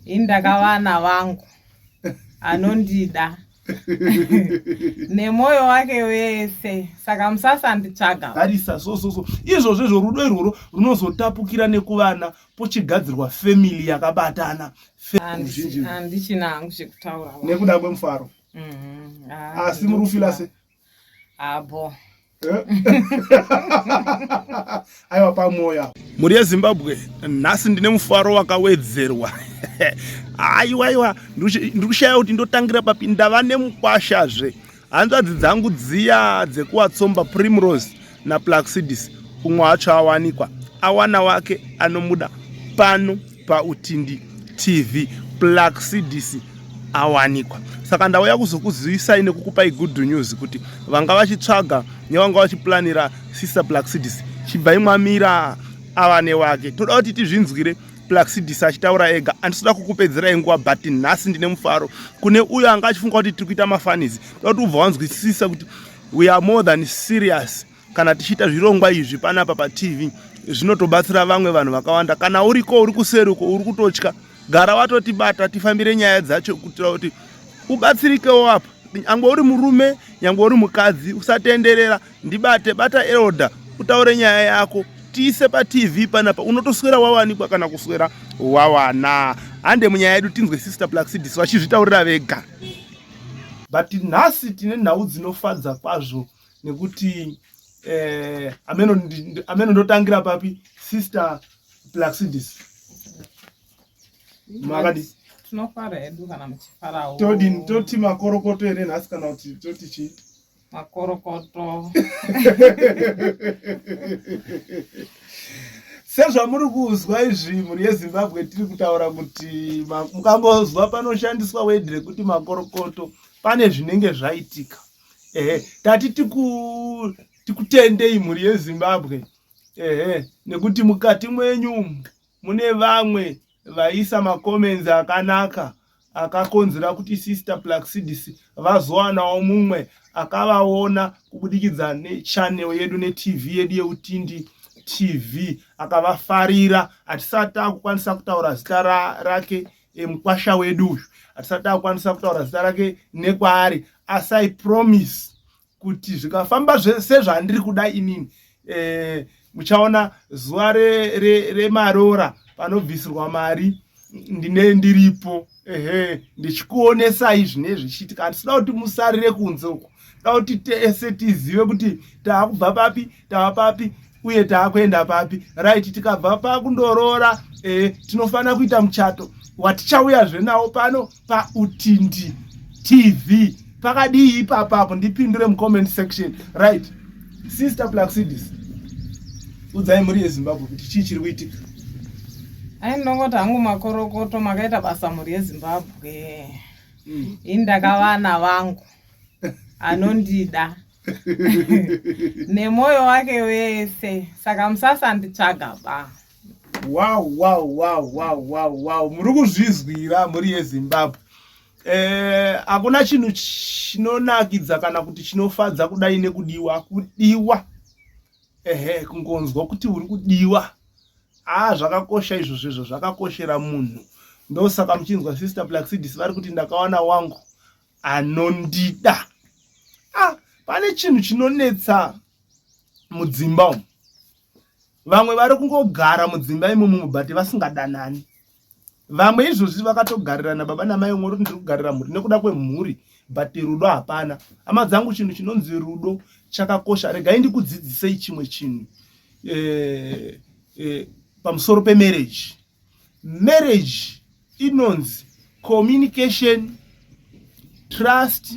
Ini ndakavana vangu anondida nemwoyo wake wese, saka musasanditsvaga. Tarisa, so so so izvozvo izvo, rudo irworwo runozotapukira nekuvana, pochigadzirwa family yakabatana. Handichina hangu chekutaura nekuda kwemufaro. Asi muri kufila se Abo. Aiwa, pamwoyo. Mhuri yeZimbabwe, nhasi ndine mufaro wakawedzerwa. Aiwa, aiwa, ndiri kushaya kuti ndotangira papi. Ndava nemukwashazve. Hanzvadzi dzangu dziya dzekuwatsomba, Primrose naPlaxidis, umwe wacho awanikwa, awana wake anomuda. Pano paUtindi TV, Plaxidis awanikwa. Saka ndauya kuzokuzivisai nekukupai good news kuti vanga vachitsvaga nevanga vachiplanira Sister Plaxidis, chibvai mwamira, ava newake. Toda kuti tizvinzwire Plaxidis achitaura ega. Handisida kukupedzerai nguva, but nhasi ndine mufaro. Kune uyo anga achifunga kuti tiri kuita mafunnies, toda kuti ubva wanzwisisa kuti we are more than serious. Kana tichiita zvirongwa izvi panapa paTV, zvinotobatsira vamwe vanhu vakawanda. Kana uriko, uri kuseri uko, uri kutotya, gara watotibata, tifambire nyaya dzacho kuitira kuti ubatsirikewo apa. Nyangwe uri murume, nyangwe uri mukadzi, usatenderera. Ndibate, bata elder, utaure nyaya yako, tiise paTV panapa. Unotoswera wawanikwa kana kuswera wawana. Hande munyaya yedu, tinzwe Sister Plaxidis vachizvitaurira vega. But nhasi tine nhau dzinofadza kwazvo nekuti ameno ndotangira papi. Sister Plaxidis, makadi? Tinofara hedu kana muchifarawo. Todini? Toti makorokoto here nhasi kana kuti toti chii? Makorokoto. Sezvamuri kuzwa izvi, mhuri yeZimbabwe, tiri kutaura kuti mukangozwa panoshandiswa word rekuti makorokoto, pane zvinenge zvaitika. Ehe, tati tikutendei, mhuri yeZimbabwe, ehe, nekuti mukati mwenyu mune vamwe vaisa macomments akanaka akakonzera kuti Sister Plaxidis vazowanawo mumwe akavaona kubudikidza nechannel yedu, neTV yedu yeUtindi TV, akavafarira. Hatisati takukwanisa kutaura zita rake. Mukwasha wedu uyu, hatisati takukwanisa kutaura zita rake nekwaari, asi I promise kuti zvikafamba sezvandiri kuda inini, muchaona zuva remarora panobvisirwa mari, ndine ndiripo, ehe, ndichikuonesai zvinenge zvichiitika. Handisida kuti musarire kunze uko, da kuti tese tizive kuti taakubva papi, tava papi uye taakuenda papi. Right, tikabva pakundoroora, tinofanira kuita muchato watichauyazve nawo pano paUtindi TV. Pakadii ipapapo? Ndipindure mucomment section. Right, Sister Plaxidis, udzai mhuri yeZimbabwe kuti chii chiri kuitika. Ai, ndongoti hangu makorokoto, makaita basa, mhuri yeZimbabwe. Ini ndakavana vangu anondida nemwoyo wake wese, saka musasanditsvaga ba. Wow, muri kuzvizwira, mhuri yeZimbabwe? Hakuna chinhu chinonakidza kana kuti chinofadza kudai nekudiwa. Kudiwa, ehe, kungonzwa kuti uri kudiwa, ah, zvakakosha izvozvo. Izvo zvakakoshera munhu. Ndosaka muchinzwa Sister Plaxidis vari kuti ndakawana wangu anondida. Ah, pane chinhu chinonetsa mudzimba umu. Vamwe vari kungogara mudzimba imomo, but vasingadanani. Vamwe izvozvi vakatogarirana baba namai, umwe kuti ndiri kugarira mhuri nekuda kwemhuri, but rudo hapana. Hama dzangu, chinhu chinonzi rudo chakakosha. Regai ndikudzidzisei chimwe chinhu pamusoro pemarriage. Marriage inonzi communication, trust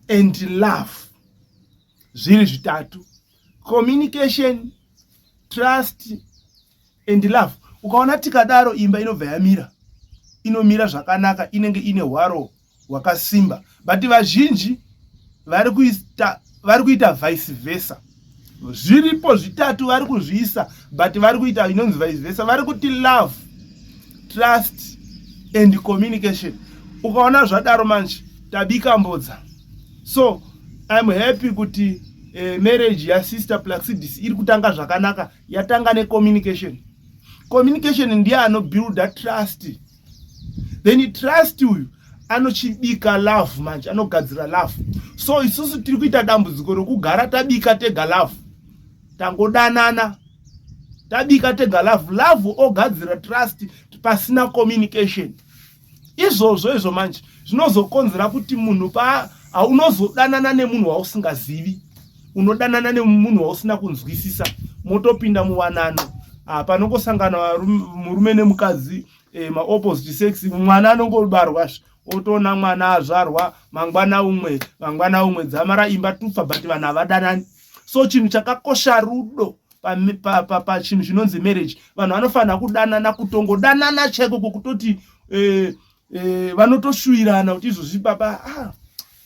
and love, zviri zvitatu: communication, trust and love. Ukaona tikadaro, imba inobva yamira, inomira zvakanaka, inenge ine hwaro hwakasimba. But vazhinji vari kuita vice versa. Zviripo zvitatu, vari kuzviisa, but vari kuita inonzi vice versa. Vari kuti love, trust and communication. Ukaona zvadaro manje, tabika mbodza. So I'm happy kuti marriage yasister Plaxidis iri kutanga zvakanaka. Yatanga necommunication. Communication ndiye anobuilda trust, then trust uyu anochibika love manje, anogadzira love. So isusu tiri kuita dambudziko rokugara tabika tega love, tangodanana, tabika tega love, love ogadzira trust pasina communication. Izvozvo izvo manje zvinozokonzera kuti munhu pa unozodanana nemunhu wausingazivi, unodanana nemunhu wausina kunzwisisa, motopinda muwanano. Panongosangana murume nemukadzi, maopposite sex, mwana anongobarwa, otoona mwana azvarwa, mangwana umwe, mangwana umwe, dzamara imba tufa, but vanhu havadanani. So chinhu chakakosha rudo pachinhu chinonzi marriage. Vanhu vanofanira kudanana, kutongodanana chaiko kwokutoti vanotoshuwirana kuti izvozvi baba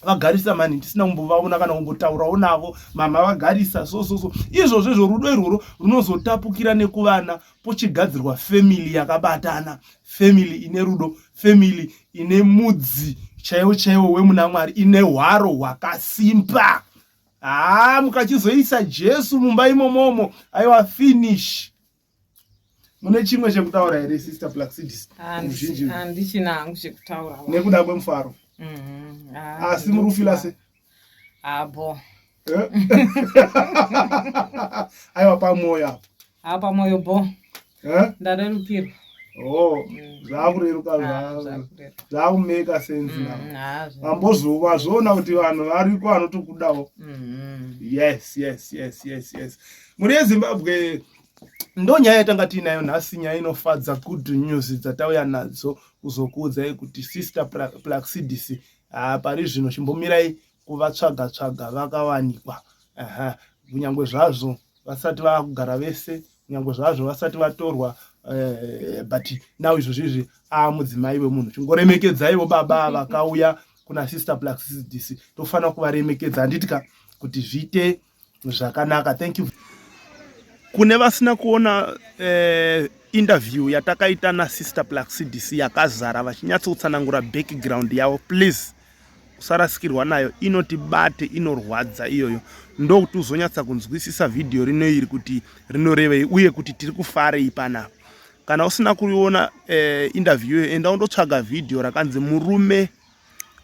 vagarisa mani, ndisina kumbovaona kana kumbotaurawo navo, mama vagarisa, so so so. Izvozvo izvo, rudo irworwo runozotapukira nekuvana, pochigadzirwa family yakabatana, family ine rudo, family ine mudzi chaiwo chaiwo wemuna Mwari, ine hwaro hwakasimba. Haa, mukachizoisa Jesu mumba imomomo, aiwa, finish. Mune chimwe chekutaura here, Sister Plaxidis? Handichina hangu chekutaura. Nekuda kwemufaro. Asi muri kufeela se Abo. Eh? Aiwa, pamwoyo apo. Ha, pamwoyo bo. Eh? Ndarerukirwa. Oh, zvakureruka. Zvakumeka sense now. Vambozova zvoona kuti vanhu variko vanotokudawo. Yes. Mhuri yeZimbabwe, ndo nyaya yatanga tiinayo nhasi, nyaya inofadza, good news dzatauya nadzo kuzokuudzai kuti Sister Plaxidis, pari zvino chimbomirai kuvatsvaga tsvaga, vakawanikwa. Aha, kunyange zvazvo vasati vakugara vese, kunyange zvazvo vasati vatorwa, but now izvozvo izvi amudzimai wemunhu. Chingoremekedzaiwo baba vakauya kuna Sister Plaxidis, tofanira kuvaremekedza, handiti ka, kuti zviite zvakanaka. Thank you. Kune vasina kuona interview yatakaita naSister Plaxidis yakazara, vachinyatsotsanangura background yavo, please usarasikirwa nayo, inotibate, inorwadza iyoyo. Ndokuti uzonyatsa kunzwisisa vhidhiyo rino iri kuti rinorevei uye kuti tiri kufarei panapa. Kana usina kuriona interview iyo, enda undotsvaga vhidhiyo rakanzi "Murume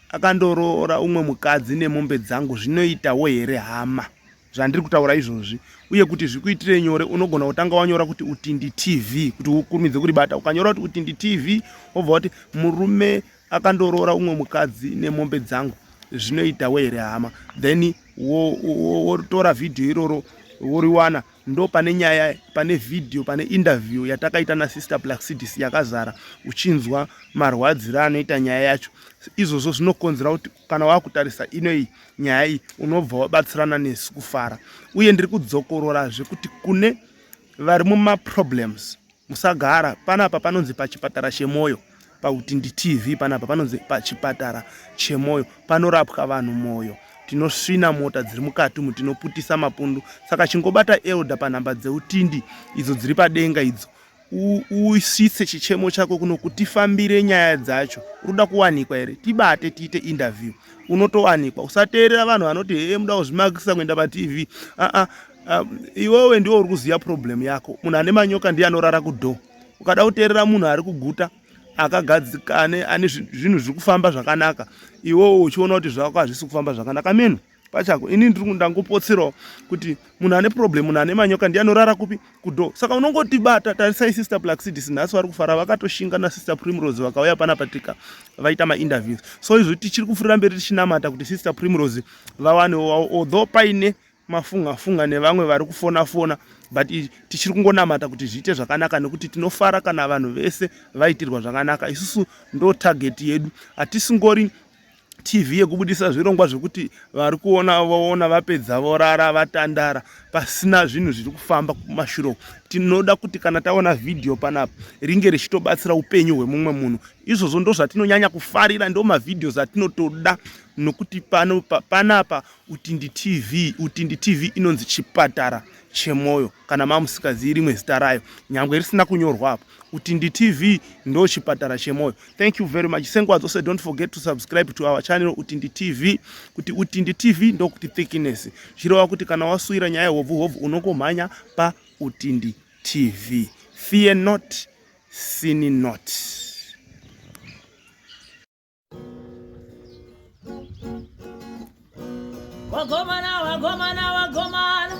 akandoroora umwe mukadzi nemombe dzangu, zvinoitawo here hama?" Zvandiri kutaura izvozvi. Uye kuti zvikuitire nyore, unogona kutanga wanyora kuti Utindi TV kuti ukurumidze kuribata. Ukanyora kuti Utindi TV, wobva wati "Murume akandoroora umwe mukadzi nemombe dzangu, zvinoitawo here hama?", then wotora vhidhiyo iroro, woriwana. Ndo pane nyaya, pane vhidhiyo, pane interview yatakaita naSister Plaxidis yakazara, uchinzwa marwadziro anoita nyaya yacho. Izvozvo zvinokonzera kuti kana wakutarisa inoi nyaya iyi, unobva wabatsirana nesu kufara. Uye ndiri kudzokororazve kuti kune vari mumaproblems, musagara. Panapa panonzi pachipatara chemwoyo, pakuti ndiTV panapa panonzi pachipatara chemwoyo, panorapwa vanhu mwoyo. Tinosvina mota dziri mukati umu, tinoputisa mapundu. Saka chingobata elder panhamba dzeUtindi idzo dziri padenga idzo, usvitse chichemo chako kuno kuti tifambire nyaya dzacho. Uri kuda kuwanikwa here? Tibate tiite interview, unotowanikwa. Usateerera vanhu vanoti hee, muda kuzvimakisa kuenda paTV. Aa, iwewe ndiwe uri kuziva problem yako. Munhu ane manyoka ndiye anorara kudhoo. Ukada kuteerera munhu ari kuguta, akagadzika, ane zvinhu zviri kufamba zvakanaka, iwewe uchiona kuti zvako hazvisi kufamba zvakanaka, meno pachako. Ini ndiri ndangopotserawo kuti munhu ane problem, munhu ane manyoka ndiye anorara kupi? Kudhoo. Saka unongotibata. Tarisai Sister Plaxidis, nhasi vari kufara, vakatoshinga naSister Primrose, vakauya panapa tika vaita mainterviews. So izvo tichiri kupfuurira mberi tichinamata kuti Sister Primrose vawanewo, although paine mafunga funga nevamwe vari kufona fona, but tichiri kungonamata kuti zviite zvakanaka, nekuti tinofara kana vanhu vese vaitirwa zvakanaka. Isusu ndo target yedu. Hatisingori TV yekubudisa zvirongwa zvekuti vari kuona voona, vapedza vorara, vatandara pasina zvinhu zviri kufamba kumashure. Tinoda kuti kana taona vhidhiyo panapa, ringe richitobatsira upenyu hwemumwe munhu. Izvozvo ndo zvatinonyanya kufarira, ndo mavideos atinotoda, nokuti pano panapa Utindi TV, Utindi TV inonzi chipatara chemwoyo. Kana mamusikazivi rimwe zita rayo, nyangwe risina kunyorwa apo, Utindi TV ndo chipatara chemwoyo. Thank you very much. Senguva dzose, don't forget to subscribe to our channel Utindi TV. Kuti Utindi TV ndokuti thickness, zvireva kuti kana wasuyira nyaya hobvu hobvu, unongomhanya paUtindi TV. Fear not, sin not. Wagomana, wagomana, wagomana,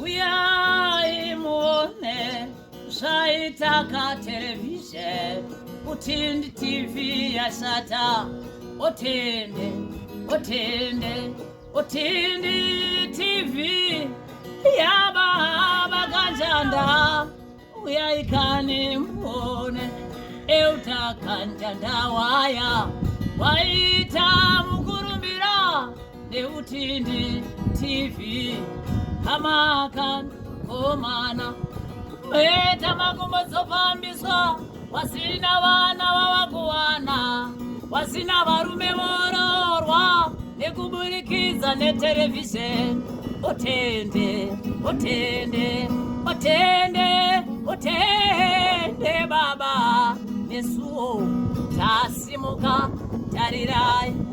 uyai muone zvaitaka television utindi tv yashata otende otende otindi tv yababa kanjanda uyai kani muone eutakanja waya waita mukurumbira neutindi tv hamakan komana meta makumbo dzofambiswa wasina vana vavakuwana wasina varume vororwa nekuburikidza neterevhizheni otende otende otende otende baba nesuwo tasimuka tarirai.